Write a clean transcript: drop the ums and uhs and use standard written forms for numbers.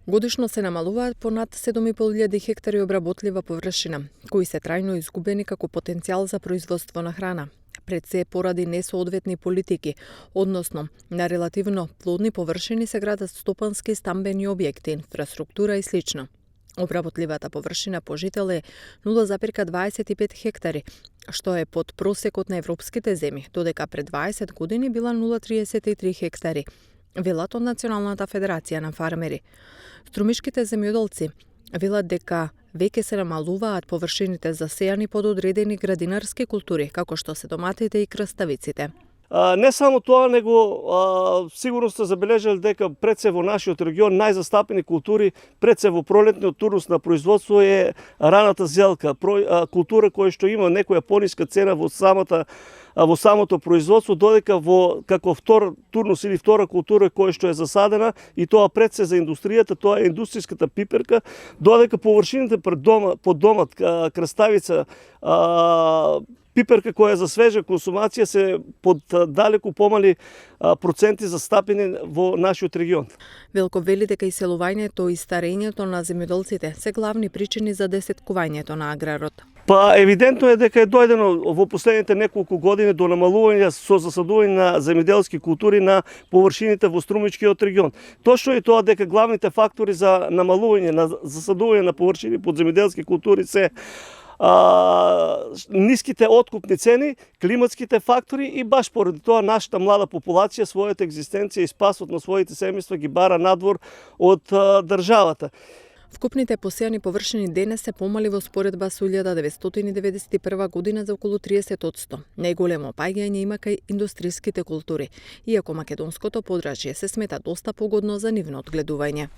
Годишно се намалуваат по над 7.500 хектари обработлива површина, кои се трајно изгубени како потенцијал за производство на храна. Пред се поради несоодветни политики, односно на релативно плодни површини се градат стопански стамбени објекти, инфраструктура и слично. Обработливата површина по жител е 0,25 хектари, што е под просекот на европските земји, додека пред 20 години била 0,33 хектари, велат од Националната федерација на фармери. Струмишките земјоделци велат дека веќе се намалуваат површините засејани под одредени градинарски култури, како што се доматите и краставиците. Не само тоа, него сигурно сте забележали дека пред се во нашиот регион најзастапени култури пред се во пролетниот турнус на производство е раната зелка, култура која што има некоја пониска цена во самото производство, додека како втор турнус или втора култура која што е засадена и тоа пред се за индустријата, тоа е индустријската пиперка, додека површините под домат, краставица, пиперка која е за свежа консумација се под далеку помали проценти застапени во нашиот регион. Велко вели дека иселувањето и старењето на земјоделците се главни причини за десеткувањето на аграрот. Па евидентно е дека е дојдено во последните неколку години до намалување со засадување на земјоделски култури на површините во струмичкиот регион. Точно е тоа дека главните фактори за намалување на засадување на површини под земјоделски култури се ниските откупни цени, климатските фактори и баш поради тоа нашата млада популација својата екзистенција и спасот на своите семејства ги бара надвор од државата. Вкупните посејани површини денес се помали во споредба со 1991 година за околу 30%. Најголемо опаѓање има кај индустријските култури, иако македонското подрачје се смета доста погодно за нивно одгледување.